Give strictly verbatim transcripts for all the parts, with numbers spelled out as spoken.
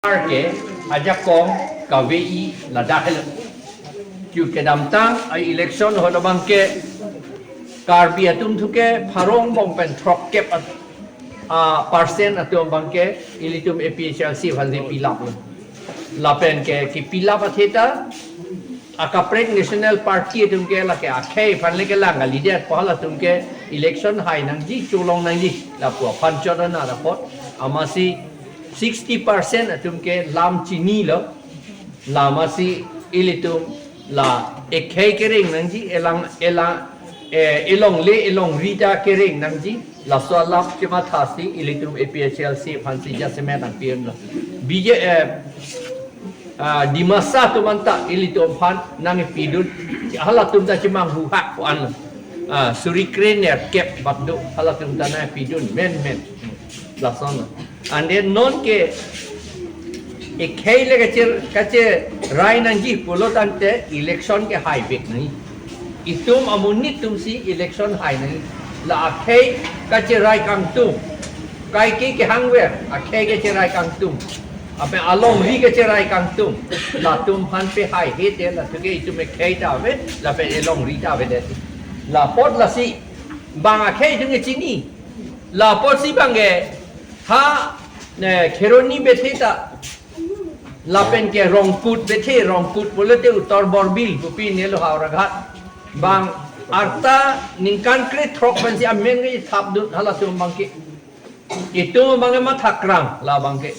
Arke ajakong kave-i ladak helo. Ju kedamtang a-election ahut abangke Karbi atum thu ke pharo angbong pen throkkep at-, a, percent atum abangke ilitum A P H L C aphansi pilaplo. Lapen ke kipilap atheta akaprek National Party atum ke lake akhei aphan le kelang kalidet pu halatum ke election hai nangji, cholong nangji lapu aphan chodana apot amatsi sixty percent atum ke lam chinilo. La amatsi ilitum la ekhei kereng nangji, elang, elang, eh, elongle elongri ta kereng nangji, laso alap chemathasi ilitum A P H L C aphansi jasemet nangpi-unlo. B J, eh, ah, Dimasa atum anta ilitum aphan nangpidun, halatum ta chemanghu hak ko-anlo. Ah, suri kre nerkep bak do, halatum ta nangpidun menmen. Lason. And then non ke ekhei le kache, kacherai nangji pulo tangte election ke haivek nangji. Itum amonit atumsi election hai nangji. La akhei kacherai kangtung, kaike kehangver akhei kacherai kangtung, ape alongri kacherai kangtung, latum aphan pehaihe te, la thu ke itum ekhei ta ave, lapen elongri ta avedet. Lapot lasi bang akhei itum ke chini. Lapotsi bang ke ha, ne, Kheroni bethe ta, lapen ke Rongkut bethe, Rongkut pulote Uttar Borbil, kopinelo Howraghat. Bang arta ningkan krethrok pensi amen kethapdun halatum abangke. Itum abangke mathakrang la abangke.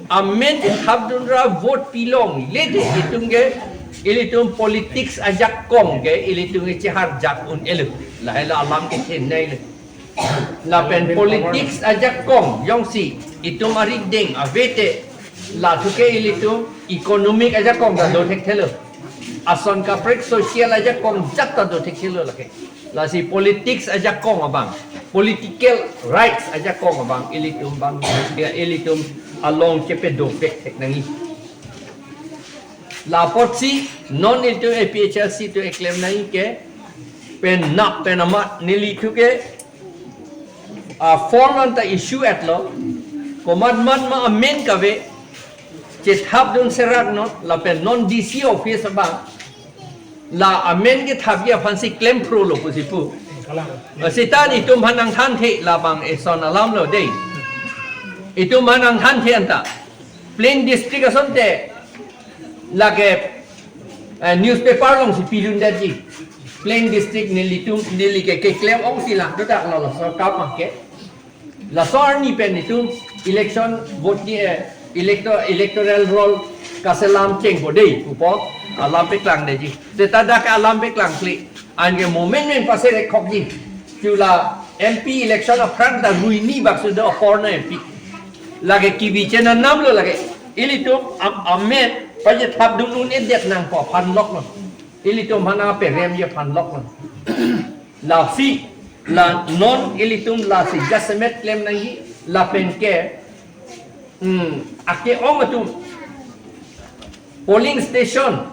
Amen kethapdun ra vote pilongle te itum ke, ilitum politics ajakong ke ilitum ke cheharjak un-elo. Lahelo alam ke chennailo. Lapen politics ajakong jongsi itum arideng ave te, la thu ke ilitum economic ajakong ta do thekthelo. Ason kaprek social ajakong jat ta do thekthelo lake. Lasi politics ajakong abang, political rights ajakong abang ilitum abang, ya, ilitum along chepadovek thek nangji. Lapotsi non ilitum A P H L C atum eklem nangji ke, penap pen amat neli thu ke, ah, form anta issue etlo, komat mat ma amen kave, chethapdun serak non, lapen non D C office abang, la amen kethapji aphansi klemprolo pusi pu. Seta itum aphan nangthanthe, labang eson alamlo dei. Itum aphan nangthanthe anta. Plain district asonte lake, eh, newspaper alongsi pidundetji. Plain district nelitum, neli ke keklem ongsi lang dodak lo, laso akam ke. Laso arni pen itum election vote ni, eh, elector-, electoral roll kaselam chengpo dei pupo alam paklangdetji. Seta dak alam paklangkle. Anke moment men paserekhokji. Chula M P election aphrang ta ruini bak sudah apor na M P. Lake kibi chena namlo lake. Ilitum am-, amen pachethapdun un-edet nangpo aphan loklo. Ilitum aphan aperemji aphan loklo. Lasi, la non ilitum lasi jasemet klem nangji, lapen ke, hmm, ake-ong atum polling station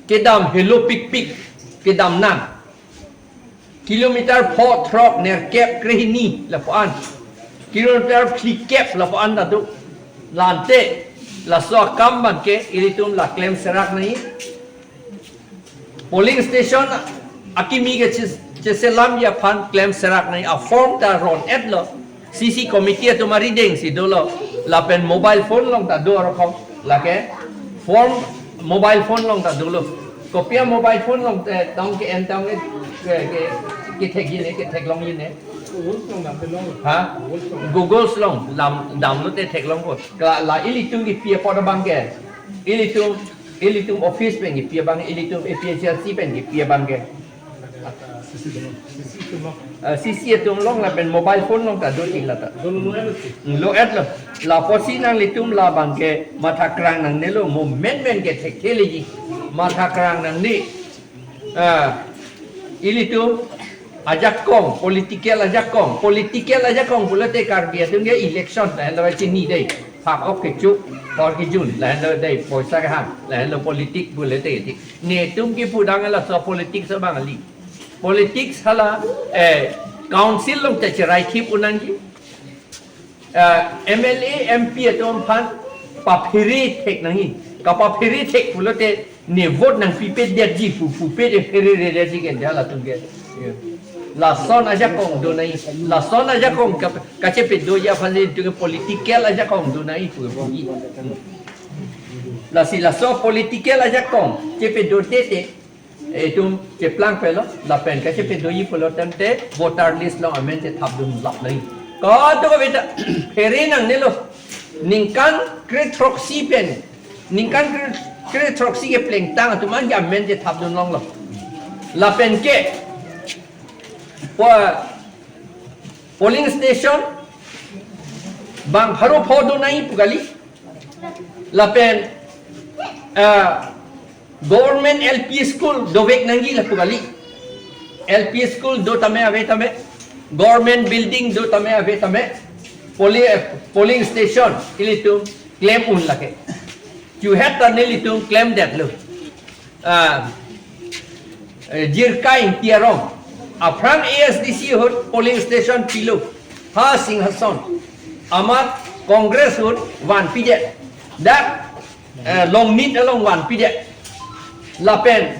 kedam helo pikpik, kedam nang. Kilometer pho throk nerkep krehini lapuan. Kilometer phlikep lapuan ta do. Lante, laso akam abangke ilitum la klem serak nangji. Polling station akimi ke che-, cheselamji aphan klem serak nangji, aform ta ron-etlo. C C committee atum aridengsi dolo. Lapen mobile phone along ta do arokom. Lake form mobile phone along ta dolo. Kopi a-mobile phone along, eh, tong ke-en tong ke, ke, ke, kethekji ne, ketheklongji ne. Ha? Google along dam, damlo te theklongpo. La, la ilitum kipi apot abangke. Ilitum, ilitum office pen kipi abang, ilitum A P H L C pen kipi abangke. Eh, C C atum along lapen mobile phone along ta do ting lata. Lo-etlo. Lapotsi nanglitum labangke mathakrang nangnelo, moment men ke thektheleji. Mathakrang nangne. Ah, ilitum ajakong, political ajakong, political ajakong pulote Karbi atum ke election lahenlo chini dei. Phak-ok kecho, hor kejun lahenlo dei, poisa kehang lahenlo politic pulote dei. Netum kipudang laso politics abang kali. Politics hala, eh, council along ta cherai thip un nangji. Eh, M L A, M P atum aphan Paphere thek nangji. Kapaphere thek pulote ne vote nangpipedetji pu, pupede pherere detji ke dia latum ke. Lason ajakong do nangji. Lason ajakong ka, kachepedoji aphan si itum ke political ajakong do nangji pu puji. Lasi laso political ajakong chepedodet te itum cheplangpelo, lapen kachepedoji pulo tangte voter list along amen chethapdun lap nangji. Kadokave ta phere nangnelo. Ningkan kre throksi pen, ningkan kre, kre throksi ke plengtang atum an ke amen chethapdun longlo. Lapen ke po, polling station bang pharo pho do nangji pu kali. Lapen, ah, government L P school dovek nangji lapu kali. L P school do tame ave tame, government building do tame ave tame, poli-, eh, polling station ilitum klem un lake. Chuhet ta nelitum klemdetlo. Ah, eh, Jirka Ingti arong. Aphrang A S D C ahut polling station pilo. Ha Singhason. Amat Congress ahut vanpidet. Dak, eh, Longnit along vanpidet. Lapen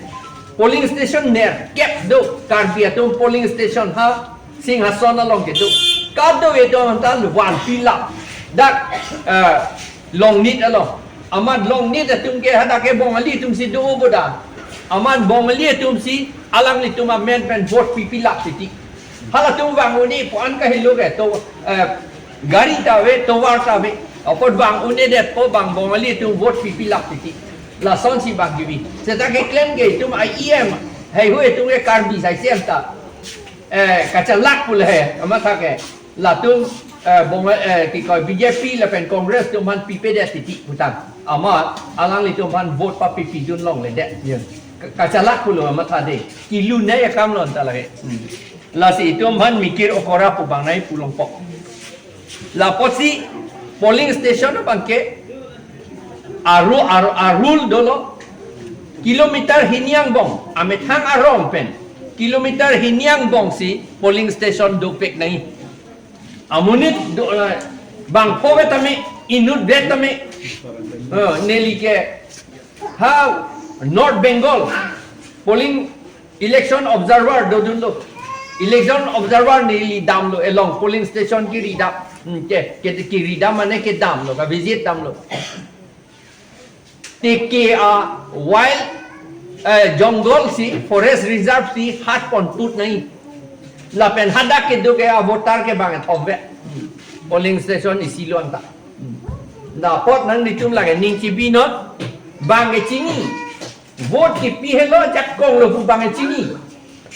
polling station nerkep do. Karbi atum polling station ha Singhason along kedo. Kadokave atum anta vanpilap. Dak, eh, Longnit along. Amat Longnit atum ke hadak ke Bongali atum si do boda. Amat Bongali atum si alanglitum amen pen vote pipilap titi. Halatum vang un-e pu an kahelo ke to, eh, gari ta ave, tovar ta ave. Apot vang un-edetpo bang Bongali atum vote pipilap titi. Lasonsi bang kebi. Seta keklem ke itum I E M. Heihui atum ke Karbi sai sem ta. Eh, kachalak pule he, amatha ke. Latum, eh, Bonga-, eh, kikoi B J P lapen Congress atum aphan pipedet titi putang. Amat alanglitum aphan vote papipidun longledet. Ya. Ka-, kachalak pulo amatha de. Kilu ne ya kam lon ta lake. Hmm. Lasi itum aphan mikir okora pu bang nangji pu longpo. Lapotsi polling station abang ke aru, aru, arul dolo. Kilometer hini angbong, amethang arong pen kilometer hini angbong si polling station dovek nangji. Amonit do, eh, bang pho ave tame, inut ave tame. Eh, neli ke ha North Bengal polling election observer dodunlo. Election observer neli damlo, along polling station kiri dam. Hmm, ke, ke kiri dam mane kedamlo, ka-visit damlo. Tiki a wild, eh, jungle si, forest reserve si, hat pon tut nangji. Lapen hadak kedo ke a voter ke bang thomve. Polling station isi lo anta. Lapot nanglitum lake ning chibinon, bang kechini. Vote kipi helo jakong lo pu bang kechini.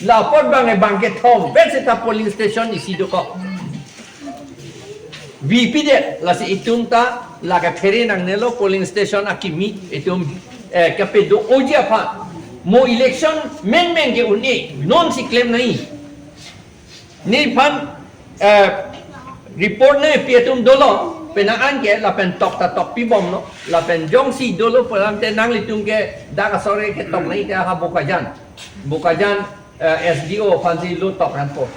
Lapot bang, bang kethomve seta polling station isi dokok. Bipidet, lasi itum ta lake phere nangnelo polling station akimi itum, eh, kapedo-oji aphan. Mo election menmen ke un-e, non si klem nangji. Nephan, eh, report nepi atum dolo, penang an ke lapen tok ta tokpibomlo, lapen jongsi dolo pulang te nanglitum ke dak asore ketok nangji te ha Bokajan. Bokajan, eh, S D O aphansi lo tok anpo.